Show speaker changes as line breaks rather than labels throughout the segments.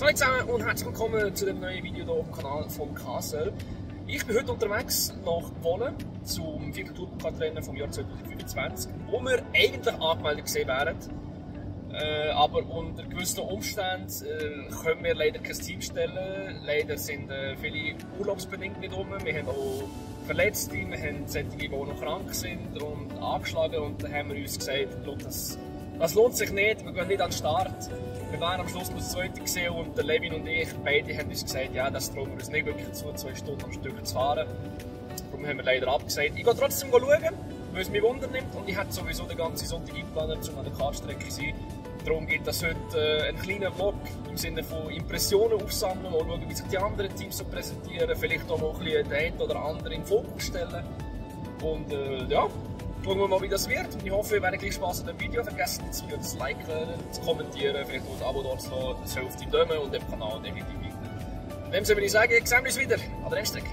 Hallo zusammen und herzlich willkommen zu dem neuen Video hier auf dem Kanal von KSL. Ich bin heute unterwegs nach Wohlen zum 4. Tourpokalrennen vom Jahr 2025, wo wir eigentlich angemeldet gesehen wären. Aber unter gewissen Umständen können wir leider kein Team stellen. Leider sind viele urlaubsbedingt nicht rum. Wir haben auch Verletzte, wir haben solche, die noch krank sind und angeschlagen. Und dann haben wir uns gesagt, das lohnt sich nicht, wir gehen nicht an den Start. Wir waren am Schluss nur das Zweite gesehen und der Levin und ich, beide haben uns gesagt, ja, das trauen wir uns nicht wirklich zu, 2 Stunden am Stück zu fahren. Darum haben wir leider abgesagt. Ich gehe trotzdem schauen, weil es mich wundernimmt und ich hätte sowieso den ganzen Sonntag eingeplant, um an der Kartstrecke zu sein. Darum gibt es heute einen kleinen Vlog im Sinne von Impressionen aufsammeln, mal schauen, wie sich die anderen Teams so präsentieren, vielleicht auch mal ein bisschen den einen oder anderen in den Fokus stellen. Und ja, schauen wir mal, wie das wird. Ich hoffe, ihr werdet gleich Spaß an dem Video. Vergesst nicht, das Video zu liken, zu kommentieren, vielleicht auch ein Abo da zu lassen, das hilft die Daumen und dem Kanal definitiv weiter. In dem Sinne würde ich sagen, sehen wir uns wieder an der Rennstrecke.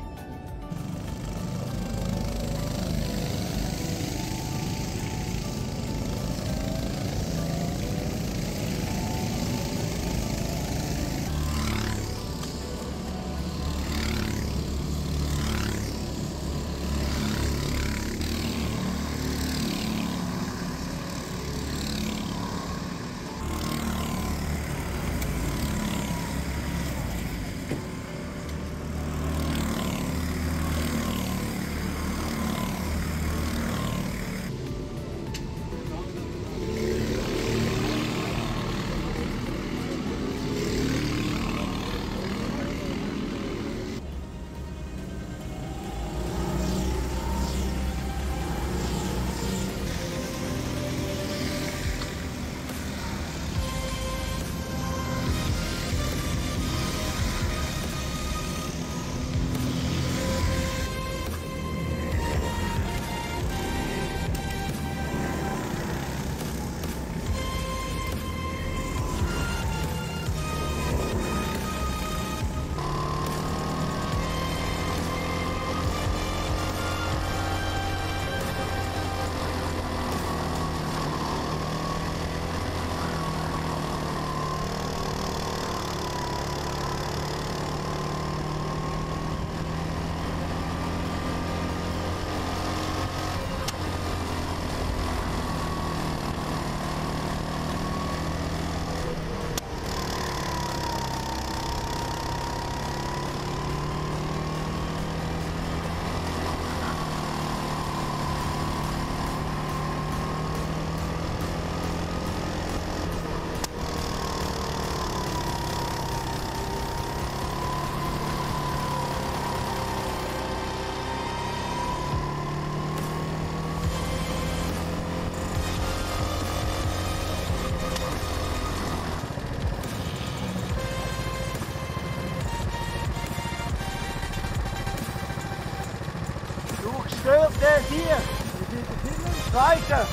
Stört der hier? Wir sind hinten. Weiter.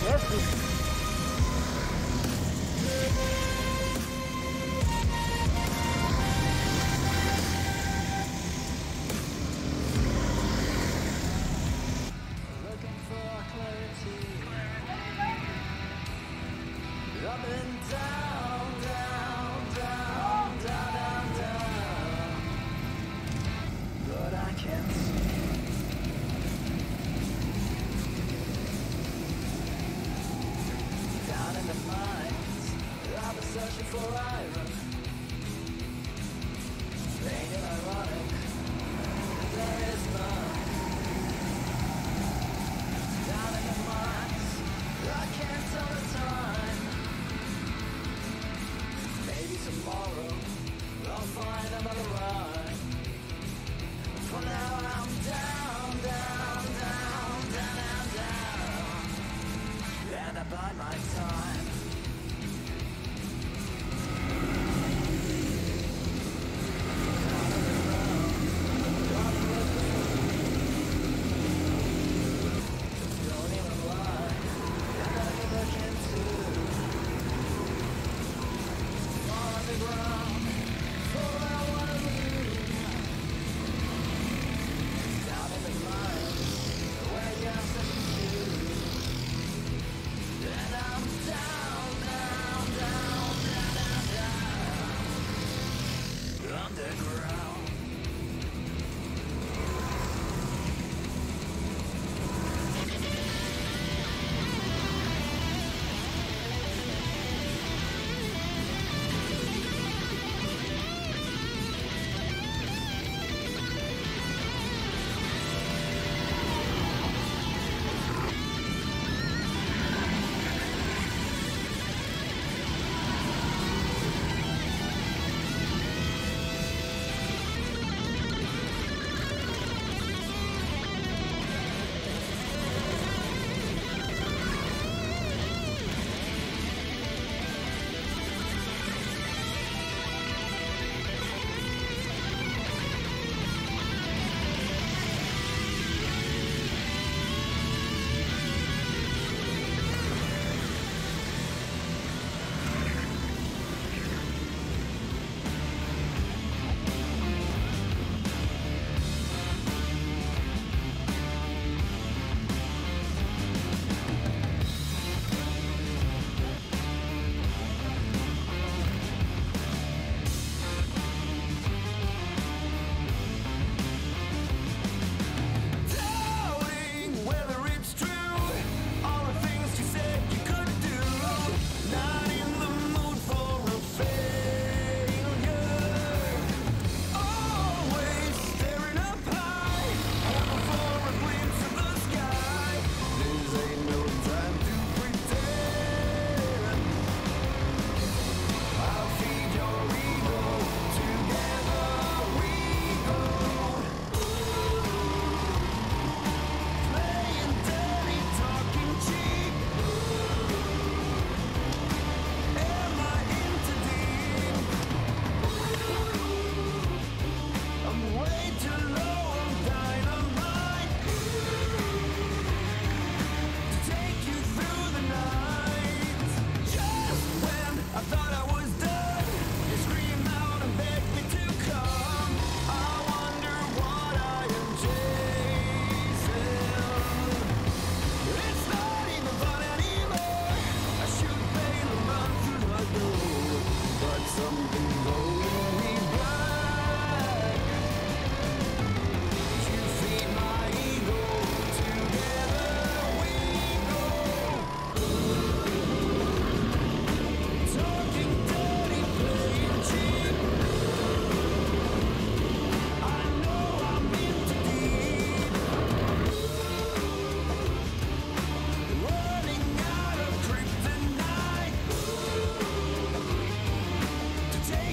Jetzt ist.
To take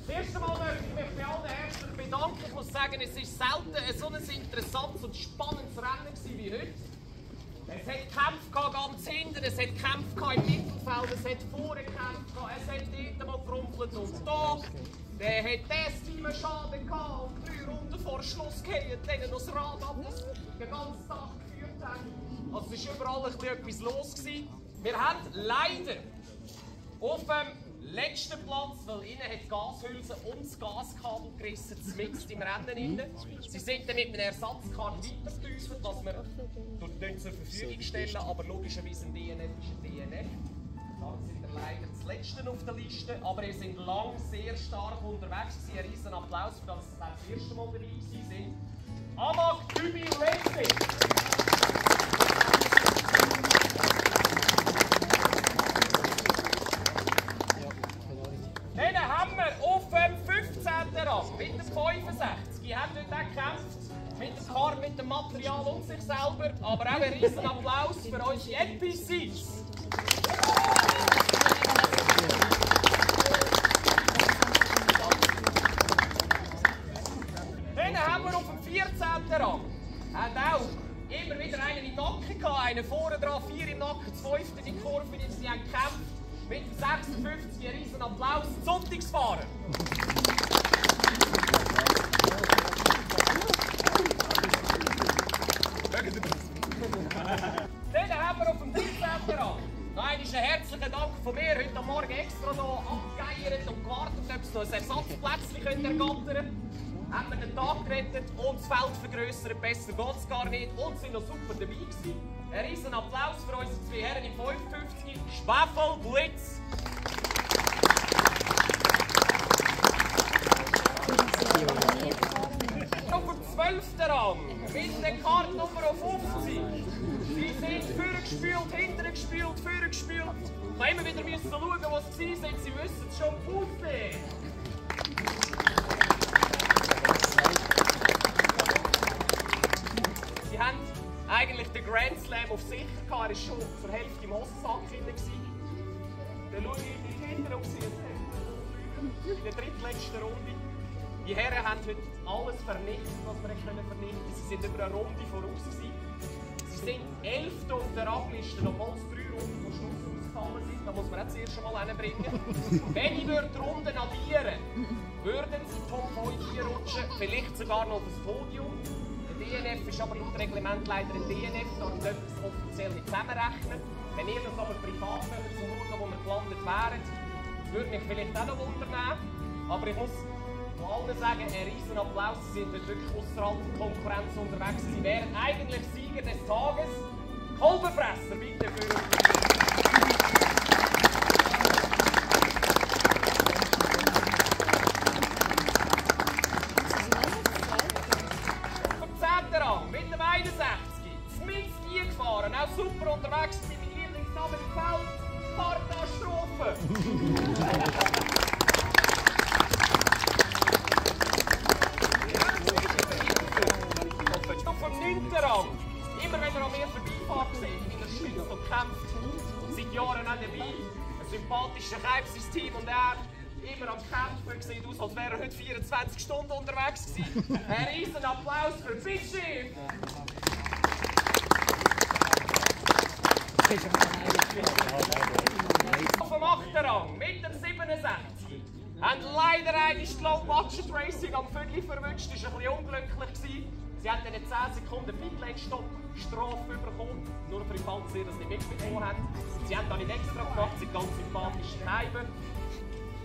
Das erste Mal möchte ich mich bei allen herzlich bedanken. Ich muss sagen, es war selten so ein interessantes und spannendes Rennen wie heute. Es hat Kämpfe ganz hinten, es hat Kämpfe im Mittelfeld, es hat vorne Kämpfe, es hat dort mal gerumpelt und da. Der hat das Team einen Schaden gehabt und 3 Runden vor Schluss gefallen, denen noch das Rad ab, das den ganzen Tag geführt hat. Also es war überall etwas los gewesen. Wir haben leider auf dem letzten Platz, weil innen hat die Gashülse und das Gaskabel gerissen, mitten im Rennen. Sie sind dann mit einem Ersatzkart weitergetüfelt, was wir dort zur Verfügung stellen, aber logischerweise ein DNF ist ein DNF. Darum sind wir leider das Letzte auf der Liste, aber ihr seid lang sehr stark unterwegs gewesen. Ein riesen Applaus für das, dass ihr das erste Mal dabei sind. Amag Dübi Racing! Dann haben wir auf dem 15. Rang mit dem 65. Die haben dort auch gekämpft. Mit dem Car, mit dem Material und sich selber. Aber auch ein riesen Applaus für unsere NPCs. Dann haben wir auf dem 14. Rang hat auch immer wieder einen im Nacken gehabt. Einen vorne dran, 4 im Nacken, 5 in die Kurve. Sie haben gekämpft. Mit dem 56 ein riesen Applaus. Sonntagsfahrer. Dann haben wir auf dem 13. Rang. Nein, ist ein herzlicher Dank von mir. Heute Morgen extra noch abgeiert und gewartet, ob es noch ein Ersatzplätzchen ergattern könnte. Haben wir den Tag gerettet und das Feld vergrössert. Besser geht es gar nicht. Und sind noch super dabei gewesen. Ein riesen Applaus für unsere 2 Herren im 55. Schwefel Blitz. Auf dem 12. Rang mit der Kartnummer 50. Sie sind vorgespült, hinten gespült, vorne gespült. Ich muss immer wieder schauen, wo sie sind. Sie wissen es schon. Puste. Sie haben eigentlich den Grand Slam auf sicher gehabt. Er war schon zur Hälfte im Hosensack drin. Dann schaue ich hinten, ob sie es haben. In der drittletzten Runde. Die Herren haben heute alles vernichtet, was wir vernichten können. Sie sind über eine Runde voraus gewesen. Sie sind 11. auf der Rangliste, obwohl es 3 Runden vor Schluss ausgefallen sind. Da muss man auch zuerst einmal hinbringen. Wenn ich die Runden addieren würde, würden sie Top 5 hier rutschen, vielleicht sogar noch auf das Podium. Der DNF ist aber laut Reglement leider ein DNF, darum dürfen wir es offiziell nicht zusammenrechnen. Wenn ihr das aber privat möchtet, zu schauen, wo wir gelandet wären, würde mich vielleicht auch noch wundern. Aber ich muss allen sagen, ein riesen Applaus, sie sind wirklich außerhalb der Konkurrenz unterwegs. Sie wären eigentlich Sieger des Tages. Kolbenfresser, bitte für uns. Vom 10. Rang mit dem 61. Smitsky gefahren, auch super unterwegs mit meinem Lieblingsnamen im Feld. Katastrophe. Vom 9. Rang. Immer wenn er an mir vorbeifährt, wie er schützt und kämpft. Seit Jahren auch dabei. Ein sympathischer Keib, sein Team und er. Immer am Kämpfen. Sieht aus, als wäre er heute 24 Stunden unterwegs gewesen. Ein riesen Applaus für Bitschiff. Vom 8. Rang mit dem 67. Haben leider eigentlich Low Budget Racing am Viertel verwünscht. Das war ein bisschen unglücklich. Sie haben eine 10 Sekunden Pitlane-Stopp Strafe bekommen, nur für den Fall, dass sie das nicht mitbekommen haben. Sie haben da nicht extra gemacht, sind ganz sympathische Scheiben.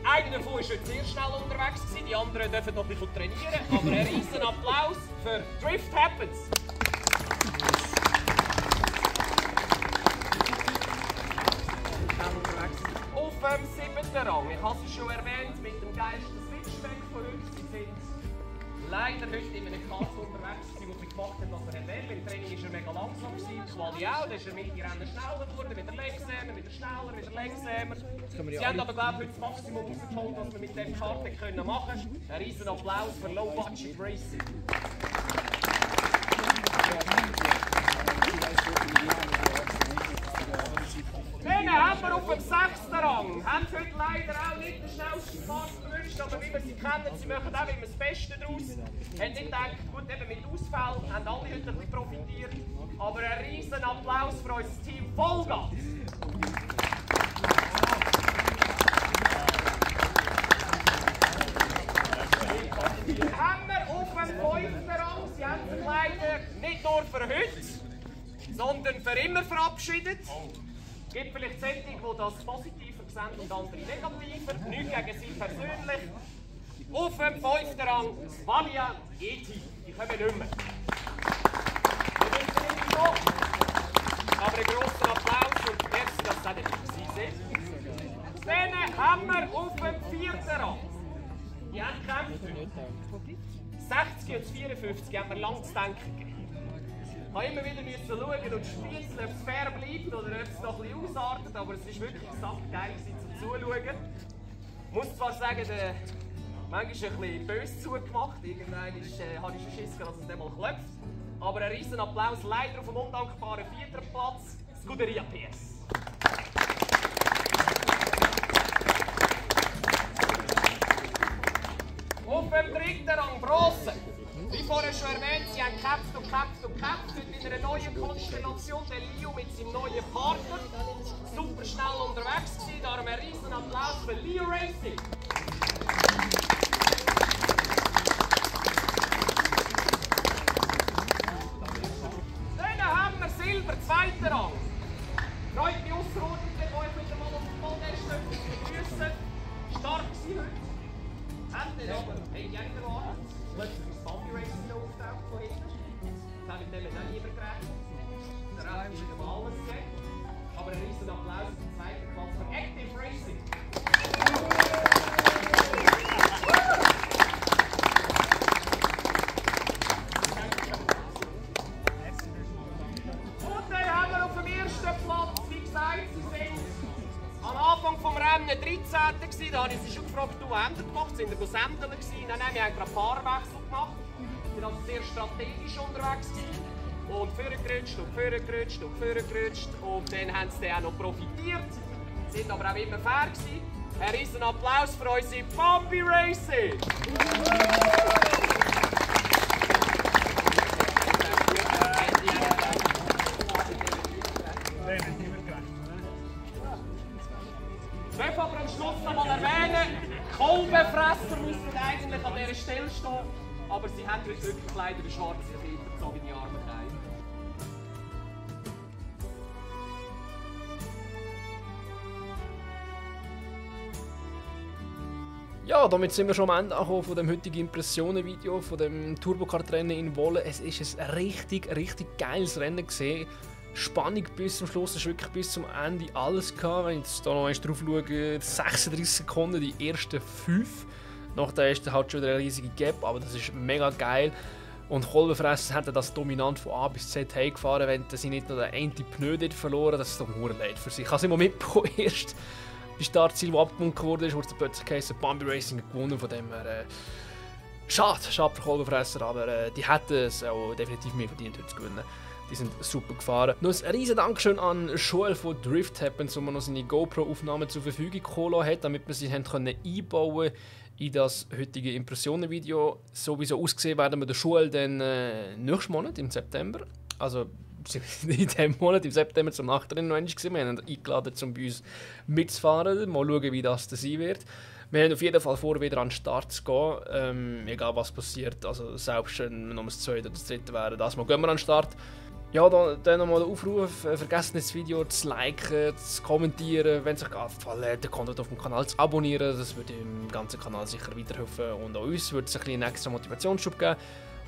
Einer davon war heute sehr schnell unterwegs, die anderen dürfen noch ein bisschen trainieren. Aber ein riesen Applaus für Drift Happens. Auf dem 7. Rang, ich habe es schon erwähnt, mit dem geilsten Switchback von uns. Sie sind leider heute in einem Kass unterwegs, wo er gemacht hat, was er will. Im Training war er mega langsam, Quali auch. Dann ist er mit den Rennen schneller geworden, wieder langsamer, wieder schneller, wieder langsamer. Sie haben aber, glaube ich, heute das Maximum rausgeholt, was wir mit dieser Karte machen können. Ein riesen Applaus für Low Budget Racing. Dann haben wir auf dem 6. Rang. Haben heute leider auch nicht den schnellsten Pass gewünscht, aber wie wir sie kennen, sie machen auch immer das Beste daraus. Haben nicht gedacht, gut, eben mit Ausfällen haben alle heute ein bisschen profitiert. Aber ein riesen Applaus für unser Team Vollgas. Haben wir auf dem 5. Rang, sie haben sich leider nicht nur für heute, sondern für immer verabschiedet. Es gibt vielleicht solche, die das positiver sehen und andere negativer. Nichts gegen sie persönlich. Auf dem 5. Rang Svalia Eti. Die kommen nicht mehr. Wir wissen nicht wieso. Aber einen grossen Applaus und merci, dass das nicht sind. Dann haben wir auf dem 4. Rang. Die haben gekämpft. 60 und 54 haben wir lang zu denken gegeben. Ich musste immer wieder schauen und spießen, ob es fair bleibt oder ob es noch ein bisschen ausartet, aber es war wirklich sackgeil zum Zuschauen. Ich muss zwar sagen, manchmal ist ein bisschen böse zugemacht, irgendwann habe ich schon Schiss, dass es dann mal klopft. Aber ein riesen Applaus leider auf dem undankbaren 4. Platz, Scuderia PS. Auf dem 3. Rang Bronze. Wie vorher schon erwähnt, sie haben gekämpft und gekämpft und gekämpft. Heute in einer neuen Konstellation, der Leo mit seinem neuen Partner. Super schnell unterwegs gewesen, darum ein riesen Applaus für Leo Racing. Dann haben wir Silber, 2. Rang. Freut mich außerordentlich, euch wieder mal auf dem Podest zu begrüßen. Stark gewesen heute. Hätte aber nicht erwartet. Plötzlich ist Bambi Racing auftaucht von hinten. Das habe ich dem auch nie gerechnet. Der Rest ist wieder mal alles gesehen. Aber ein riesen Applaus zum 2. Platz für Active Racing. Und dann haben wir auf dem 1. Platz, wie gesagt, sie sind am Anfang des Rennen 13. gewesen. Da habe ich sie schon gefragt, du, was habt ihr gemacht? Sind ihr Sendeln gewesen? Nein, wir haben gerade Fahrwechsel gemacht. Wir waren also sehr strategisch unterwegs gewesen. Und vorgerutscht und vorgerutscht und vorgerutscht. Und dann haben sie dann auch noch profitiert. Sind aber auch immer fair gewesen. Ein riesen Applaus für unsere Bambi Racing! Ich möchte aber am Schluss noch mal erwähnen, Kolbenfresser müssen eigentlich an dieser Stelle stehen, aber sie haben heute wirklich leider einen schwarzen Filter, so wie die armen Kinder.
Ja, damit sind wir schon am Ende angekommen von dem heutigen Impressionen-Video, von dem Turbokart-Rennen in Wolle. Es ist ein richtig geiles Rennen gesehen. Spannung bis zum Schluss, es ist wirklich bis zum Ende alles gehabt. Wenn ich jetzt hier noch einmal drauf schaue, 36 Sekunden, die ersten 5. Nachher ist halt schon wieder eine riesige Gap, aber das ist mega geil. Und Kolbenfresser haben das dominant von A bis Z heimgefahren, wenn sie nicht noch den einen Pneu dort verloren. Das ist doch nur leid für sich. Ich habe es immer mitbekommen, erst das Startziel, das abgewunken wurde, wurde es plötzlich geheißen, Bambi Racing gewonnen. Von dem her, schade für Kolbenfresser, aber die hätten es auch definitiv mehr verdient, heute zu gewinnen. Die sind super gefahren. Noch ein riesen Dankeschön an Joel von Drift Happens, wo man noch seine GoPro-Aufnahmen zur Verfügung geholt hat, damit wir sie einbauen konnten in das heutige Impressionen-Video. Sowieso ausgesehen werden wir den Joel dann nächsten Monat, im September. Also in diesem Monat, im September, zum Nachrennen noch einmal gesehen. Wir haben ihn eingeladen, um bei uns mitzufahren. Mal schauen, wie das sein wird. Wir haben auf jeden Fall vor, wieder an den Start zu gehen. Egal was passiert. Also selbst wenn wir noch das 2. oder das 3. wären, das Mal gehen wir an den Start. Ja, dann nochmal der Aufruf, vergesst nicht das Video zu liken, zu kommentieren, wenn es euch gefallen hat, den Content auf dem Kanal zu abonnieren. Das würde dem ganzen Kanal sicher weiterhelfen und auch uns würde es einen extra Motivationsschub geben.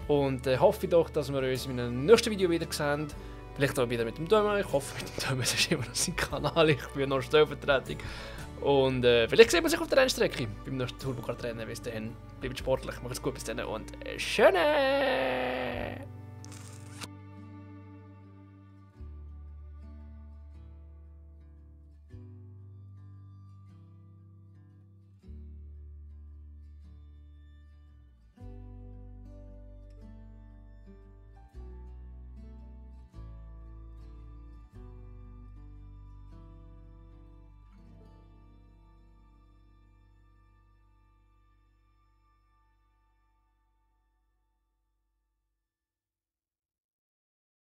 Und hoffe doch, dass wir uns in einem nächsten Video wieder sehen. Vielleicht auch wieder mit dem Dömer. Ich hoffe, mit dem Dömer ist immer noch sein Kanal. Ich bin noch Stellvertretung. Und vielleicht sehen wir sich auf der Rennstrecke beim nächsten Turbokart-Rennen. Bis dahin, bleibt sportlich, macht es gut bis dann und schöne!